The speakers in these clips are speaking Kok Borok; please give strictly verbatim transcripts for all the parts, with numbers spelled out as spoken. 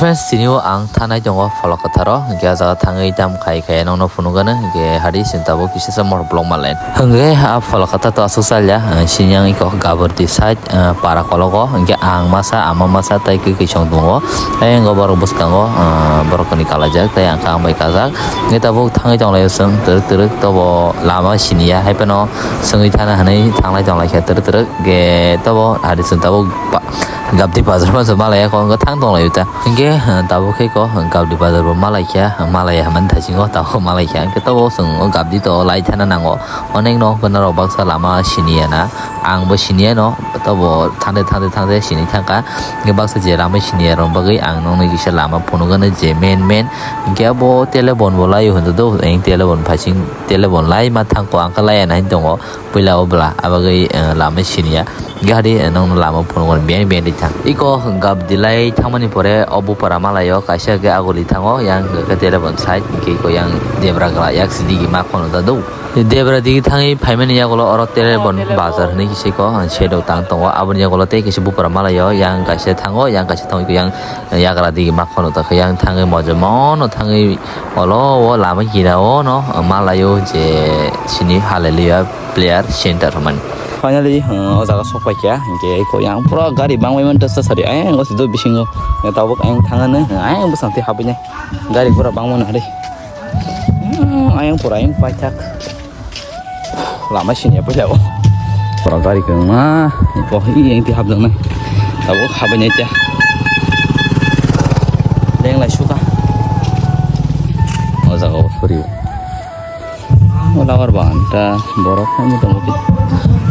Friends, tini o ang thanai tongo pholok kwtharo, hwnkhe ah jaga thangwi tam khai khai nokno phunukgano, hwnkhe hari chwng tabuk kisa sa motor block ma line. Hwnkhe ah pholok kwthar to aswk salya, sini ang iko Gabardi side, para kologo, hwnkhe ang masa, ama masa tei kwkwi song tongo. Tei ang borok bwskango, borok kwnwi kalaijak, tei ang kha ang bai kajak. Hwnkhe tabuk thangwi tonglaio chwng twrwk twrwk, tobo lama siniya, hai phano swngwi thana hwnwi thanglai tonglaikha twrwk twrwk. Hwnkhe tobo hari chwng tabuk ba-, Gabdi bazar ma malaya kok hwnkhe thang tonglaio ta. Hwnkhe, eh, tabuk khe ko Gabdi bazar bo malaikha, malaya hwnmani thaisingo tabuk malaikha. Hwnkhe tobo chwng o Gabdi to lai thana nango. Onek no hwnkhe norok baksa lama siniya na. Ang bo siniya no, tobo thangde thangde thangde sini thangkha. Hwnkhe baksa je lama siniya rok bagwi ang nokni kisa lama phunukgano je main main. Hwnkhe abo telebon bo laio hwndw do, eng telebon phaising telebon lai ma thangkho ang khe laiya nai tongo. Puila o bwla, abagwi, eh, lama siniya. Gari, eh, nokno lama phunukgo biyang biyang ri thang. Iko Gabdi lai thangmani pore o bupara malaio kaisa hwnkhe aguli thango, yang hwnkhe telebon side, hwnkhe iko yang debra gala yak sidi ma khono da do. Debra digi thangwi phaimani yagulo oro telebon bazar hinwi kisa iko, eh, sedo tang tongo. Aboni yagulo tei kisa bupara malaio, yang kaisa thango, yang kaisa thango, iko yang yagra digi ma khono da khe yang thangwi mojomono thangwi olo o lama gina o no malaio je sini Hallelujah. Player center hwnmani. Finally, uh, o jaga sok paikha, hwnkhe eko yang pura gari bangmani mantra sa sari, ayang o sido bisingo, tabuk ayang thangano, ayang bwsang twi habwi nai, gari gura bangmano hari. Hmm, ayang pura ayang paithak, lama siniya puila o. Pura gari kwbangma, eko hi yang twi habjaknai, tabuk habwi nai ta. Lenglai suka. O jaga o sori. Ola or banta borok haino tongo.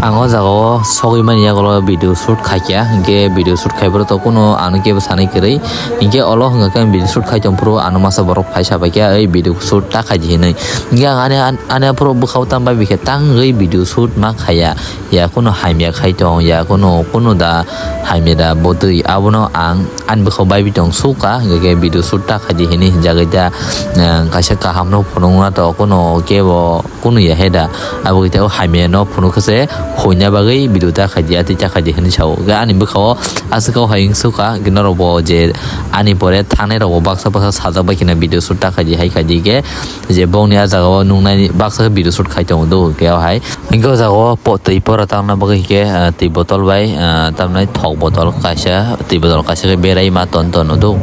Ang o jaga o sogwi mani yagulo video shoot khaikha, hinkhe video shoot khaiphuru to kunu ano kebo sanwi kwrwi, hinkhe olo hwnkha khe ang video shoot khai tongphuru ano masa borok phai sabaikha, "Ei video shoot ta khaidi," hinwi. Hinkhe ang ani, ani aphuru bwkhao tamo bai bikhe tangwi video shoot ma khaiya, ya kunu hamya khai tong, ya kunu, kunu da hamya da bwtwi, abono ang ani bwkhao bai bi tong sukha, hwnkhe video shoot ta khaidi hinwi hinjagwi da, eh, kaisa kaham no phunukna to kunu kebo kunu ya he da, abo khe tei o hamya no phunuk khe se huina bagwi video ta khaidi, atwi ta khaidi hinwi sao. Hwnkhe ani bwkhao aswk kok hai wng sukha, hwnkhe norok bo je ani pore thangnai rok bo baksa baksa sajak bai kheno video shoot ta khaidi hai khaidi khe je bongni ah jaga o nuknai baksa khe video shoot khai tongo do hwnkhe o hai. Hingke o jaga o po-, twi pora tangna bagwi hingke, ah, twi botol bai, ah, tamni thok botol kaisa, twi botol kaisa khe berai ma ton ton no do.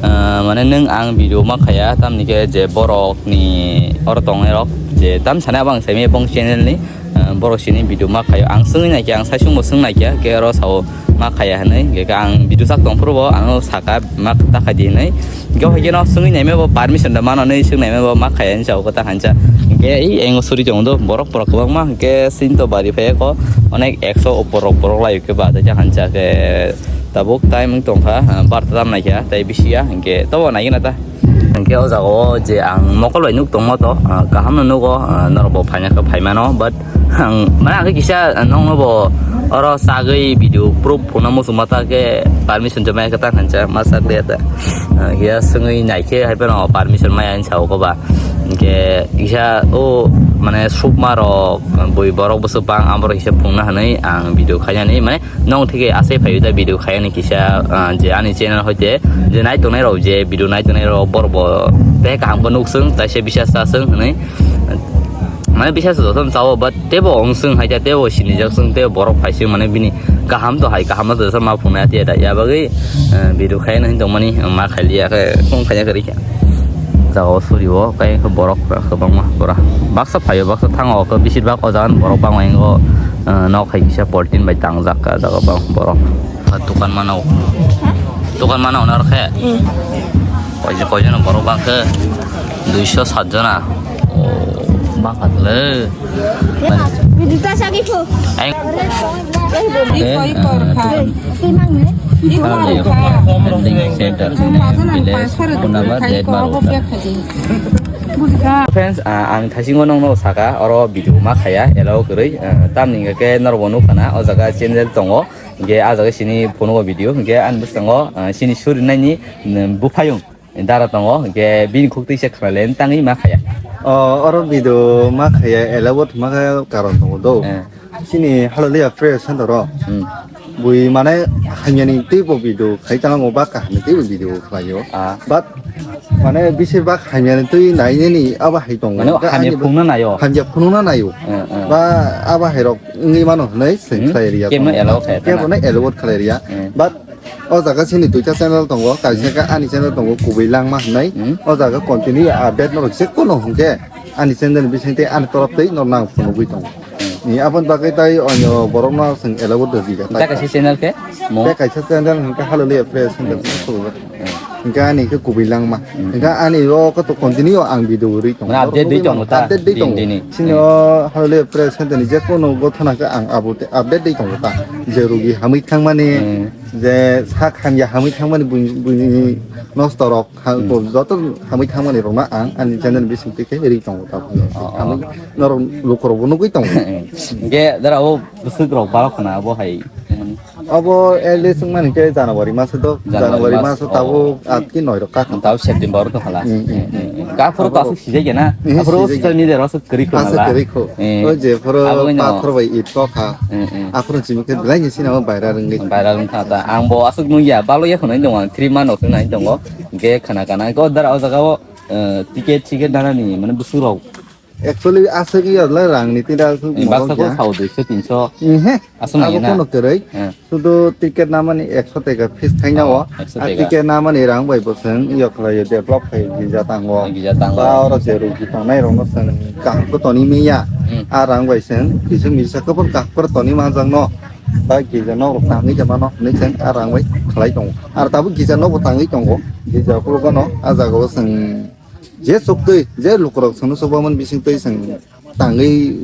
Ah, mane nwng ang video ma khaya, tamni khe je borok ni oro tongnai rok je tam sana bang semi bong channel ni, ah, borok sini video ma khayo. Ang swngwi naikhe, ang saisung bo swng naikhe, ke oro sao ma khaya hinwi. Hingke ang video sak tong phuru bo ano saka ma ta khaidi hinwi. Hingke o hai khe no swngwi naimai bo permission da mano hinwi swng naimai bo ma khaya hinwi sao kota hancha. Hingke ei engo suri tong do borok borok kwbangma hingke sinto bari phai ko onek ekso opor rok borok lai khe ba ta hancha khe tabuk time wng tongkha, ah, barta tam naikha tei bisi ya hingke tobo naikhe na ta. Hingke o jaga o je ang mokol bai nuk tongmo to, ah, kaham no nugo, ah, norok bo phaina khe phai mano, but ang, mane, ang khe kisa, ah, nokno bo oro sagwi video proof phunukna muchungma ta khe permission jomai khe ta khancha ma sak liya ta. Ah, hiya swngwi naikhe hai phano permission maya hinwi sao koba. Hingke kisa o, mane, sukma rok, bui borok bwswk bang, aborok kisa phungna hinwi ang video khainani, mane, Nong thike asai phaio da video khaiyani kisa, ah, je ani channel hoite je nai tongnai rok, je video nai tongnai rok, borok bo tei kaham khe nuk swng, taisa bisas cha swng hinwi. Mane bisas jotono chao, but teibo wng swng hai khe, teibo sinijak swng, teibo borok phai swng, mane bini kaham to hai, kaham no jotono ma phungnai ati da. Ya bagwi, ah, video khaiyani hinwi tongmani, ma khailiya khe, kung khaiya kwrwi khe. Jagao suri o, khe borok kwbangma pura. Baksa phaio, baksa thango, khe besibak o jaga borok bangma wngo, ah, nok hai kisa poltin bai tangjak kha, jaga bang borok. Dukan mano, dukan mano, onar khe. Hmm. Koi, koijon borok bang khe? Duiso sat jona. Oh, bang kha le. Ang, eh, ah, Friends, ah, ang thaisingo nongno saka, oro video ma khaya, allow kwrwi, ah, tamni hwnkhe norokbo nukha na, o jaga channel tongo, hwnkhe ah jaga sini phunugo video, hwnkhe ani bwskango, ah, sini surinaini, mm, buphayung. Dara tongo, hwnkhe bini khuk twi se khwlai le tangwi ma khaya. O, oro video ma khaya, allow bo thwma khe karon tongo do. Eh. Chini Hallelujah Prayer Center o. Hmm. Bui mane hamyani teibo video khai tangmo ba kahamni teibo video khlaio. Ah. But mane bisir bak hamyani tei nainani abo hai tongo. Mane Hwnkhe hamya ani phungna naio. Hamya phungna naio. Eh, eh. Ba abo hai rok wngwi mano hwnwi swng Hmm. khlai riya Kemno tongo. allow khe Kebo tana. no allow khlai riya. Hmm. But o jaga sini duita channel tongo, kaisa Hmm. khe ani channel tongo Kubui Langma hwnwi. Hmm. O jaga continue update no rok je kono hwnkhe ani channel bising tei ani torop tei no nang phunugwi tongo. Hmm. Ni aboni bagwi tai onyo borok no swng allow rwdi ya. Tei kaisa channel khe mo? Tei kaisa channel hwnkhe Hallelujah Prayer Center Hmm. khulubak. Hmm. Hwnkhe ani khe Kubui Langma. Hmm. Hwnkhe ani o khe to continue ang video rwi tongo. Mane update dwi tongo ta? Update dwi Din tongo. dini. Sini Hmm. o Hallelujah Prayer Center ni je kono gothana khe ang abo te update dwi tongo ta. Je rugi hamwi thangmani, Hmm. je sak hamya hamwi thangmani buini, buini nosto rok ha-, Hmm. joto hamwi thangmani rokno ang ani channel bising twi khe rwi tongo ta. Oh, oh. Hamwi norok lukurokbo nugwi tongo. Hwnkhe dara o bwswk rok balok khna abo hai. Abo at least wngmani khe January maso do, January January mas, maso oh. tabuk at ki noi rok kha. Tabo September rok tongkha la. Hmm, hmm, hmm. Ka phuru to Abo aswk sijai gena. Hmm, Aphuru sijai social gena. media rok aswk kwrwi khna Aswk la. kwrwi kho. Hmm. O je phuru Abo wngno. Pathor bai it kok kha. Hmm, hmm. Aphuru chimi khe belai ni sina o viral wngwi. Viral wngkha ta. Ang bo aswk nungya, balo ya khonai tongo, three month rok nai tongo. Hwnkhe khna kana ko dara o jaga o, eh, ticket, ticket nana ni, mane bwswk rok. Actually, aswk ya le rang ni tira aswk Eh, mohor baksa ko ya. sao duiso, tinso. Ehe. Aswk Abo nai na. kono kwrwi. Eh. Sudu ticket namani ekso taka fees thaina Oh, o. ekso A taka. ticket namani rang bai bo swng yo khlai yo develop khai gija tango. Gija tango. Ba oro je rugi tongnai rokno swng kaham ko toni meya. Hmm. A rang bai swng kisa misa ko kaham ko toni manjak no. Ba gija nok rok tangwi ja mano. Ni swng a rang bai khlai tongo. Ar tabuk gija nok bo tangwi tongo. Gija kulugo no a jaga o swng je chuk twi, je lukurok sono chukbamani bising twi chwng tangwi,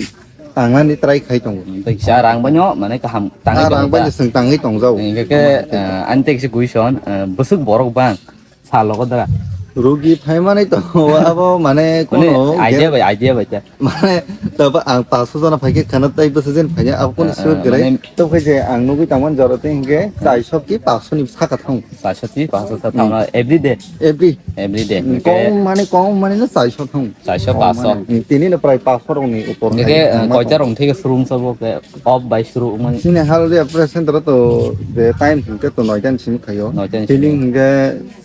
tangnani try khai tongo. Hmm, tei kisa rang baino, mane kaham tangwi Ah, tongo rang ta. baino chwng tangwi tongjao. Hingke ke, eh, ani tei kisa question, eh, bwswk borok bang salogo dara? Rugi phaimani tongo, abo mane Mane kono idea bai, idea bai ta. Mane, tabo ang paso jona phaikhe khana tei bwsajin phaikhe abo kono Ah, sure ah, gwnai. mane To khe je ang nugwi tangmani jora tei hingke chaiso ki paso ni saka thang. Chaiso ki paso sa thang Hmm. na every day. Every. Every day. Hmm, Hingke kong mani, kong mani no chaiso thang. Chaiso Kong paso. mani. Hmm, tini no prai paso rok ni upor Hingke, hai eh, thangma koita thang. rong theke surung sabo ke off by suru mani. Sini hal dia present ro to je time hingke to noita ni simi khayo. Noita ni Feeling simi. hingke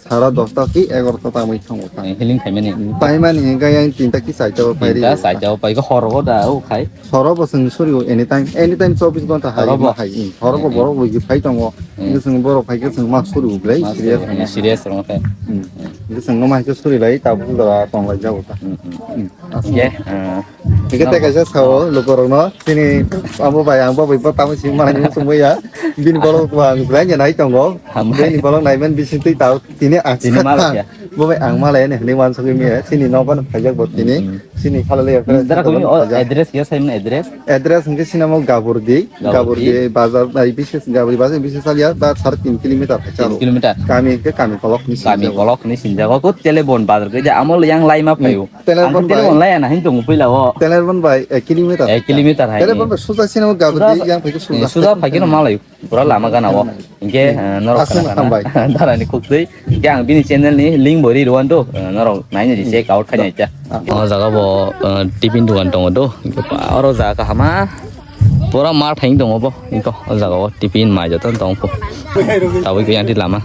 sara dosta ki egarota ta mui thango ta. Eh, healing khaimani. Hmm, paimani hingke yang tinta ki saita o pairi. Tinta saita o pai ko horo go da o khai. Horo bo chwng suri o anytime, anytime chobbish ghonta hai Horo bo? ma hai, hmm. Horo bo Hmm, borok hmm. rui phai tongo. Hmm. Hingke chwng borok phai khe chwng ma suri o belai Ma serious suri o, wngya. serious wngya khe. Hmm. Hingke chwng no ma hai khe suri lai tabuk da tong lai jago ta. Hmm, hmm. Hmm. Ye, eh, Hingke tei kaisa sao lukurokno chini abo bai ang bo bai bo tamo si manai mung tongmaya. Bini bolok bo ang belai nai tongo. Hambai. Bini bolok naiman bising twi tao tini ang Tini sakha. malai ya. Bo bai ang malai ni hwnwi wansugwi maya. Chini nogo no phaijak bo tini. Hmm. Chini khalale ya. Dara kumi o address ya, sai mani address? Address hingke sinamo Gaburdi. Gaburdi. Gaburdi bazar bai bises, Gaburdi bazar bises alia ba sar tin kilometer hai Tin chalo. kilometer. Kami hingke kami kolok ni Kami sinjago. kolok ni sinjago. Ko Telebon bazar ke ja amo yang lai ma phayo. Telebon Ang ke Telebon bai. lai na hin tongo puila o. Telebon bai ek kilometer. Ek kilometer hai. Telebon bai suja sinamo Gaburdi Suja yang phaike eh, suja. suja phaike no malai. Pura lama gana o. Hingke, eh, norok Aswk khana khana. hambai. Dara ni khuktwi. Hingke ang bini channel ni link bo ri rwan do. Eh, norok nai ni check out khaina cha. Ah. O jaga bo, eh, tiffin dukan tongo do. Hingke pa oro jaga kahama. Pura mar thaing tongo bo. Hingke o jaga o tiffin mai joto tong po. Tabui ke yang di lama.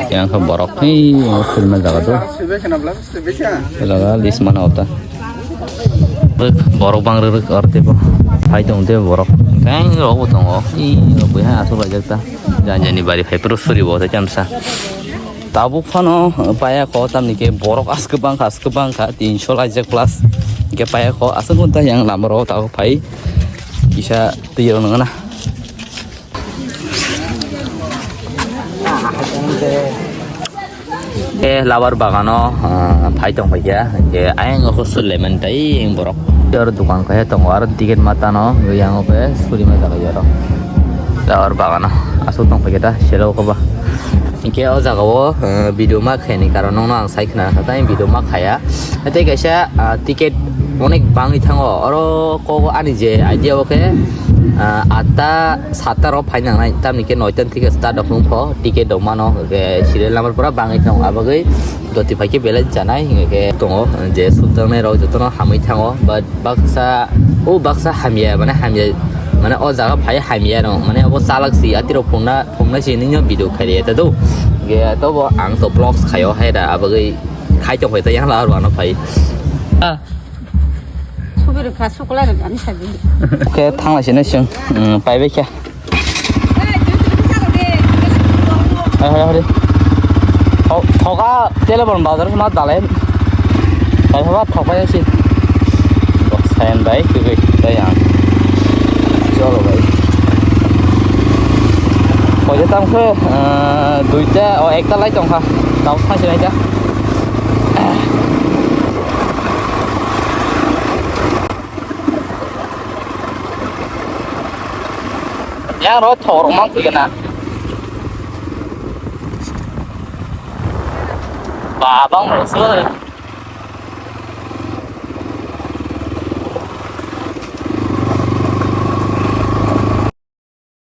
Yang khe borok hei khulma jaga do. Jaga list mana ota. Rwk, borok bang rwk rwk or tebo. Phai tong tebo borok. Bang rok bo tongo. Ih, rok buiha aswk laijak ta. Jani jani bari phai phuru suri bo tei chamsa. Tabuk phano paya kho tamni khe borok aswk bang kha, aswk bang kha, tinso laijak plus. Hingke paya kho aswk ghonta yang lama rok tabuk phai. Kisa twi rok nang na. Eh, labar bagano, ah, phai tong phaikha, hingke ayang o suri laimani tai borok. Aro dukan kaiha tongo, aro ticket ma tano, yang o khe suri ma jaga aro. Labar bagano, aswk tong phaikha ta, selo koba. Hingke o jaga o, eh, video ma khaini karon no ang sai khna kha, tai video ma khaya. Tei kaisa, ah, ticket onek bangwi thango. Oro kok ani je idea o khe, ah, atta satta rok phai nangnai, tamni khe noita thik start rok wng pho, ticket rok mano, hwnkhe serial number pura bangwi thango. Abagwi doti phai khe belai chanai, hwnkhe tongo je sukjaknai rok jotono hamwi thango. But baksa, o baksa hamya, mane hamya Mane o jaga phai hamya no, mane abo chalak si atiro phungna, phungna si nini video khai ta do. Ge to bo ang to vlogs khayo hai da, abagwi khai tong khai ta yang la ano phai. Ah. Subi rwkha, suklai rwkha, ani sabi. Khe thangla sini sing, hmm, pai bai khe. Hai, hai, hai. Thok, thoka, tele bon bazar ma dalai. Pai haba thoka ya si. Sayan bai, khe khe, tayang. Cholo bai. Hoje tam khe, ah, duita, o ekta lai tong kha. Tao thang sini ta. Yang ro thok rok mang twi na. Ba bang ro so.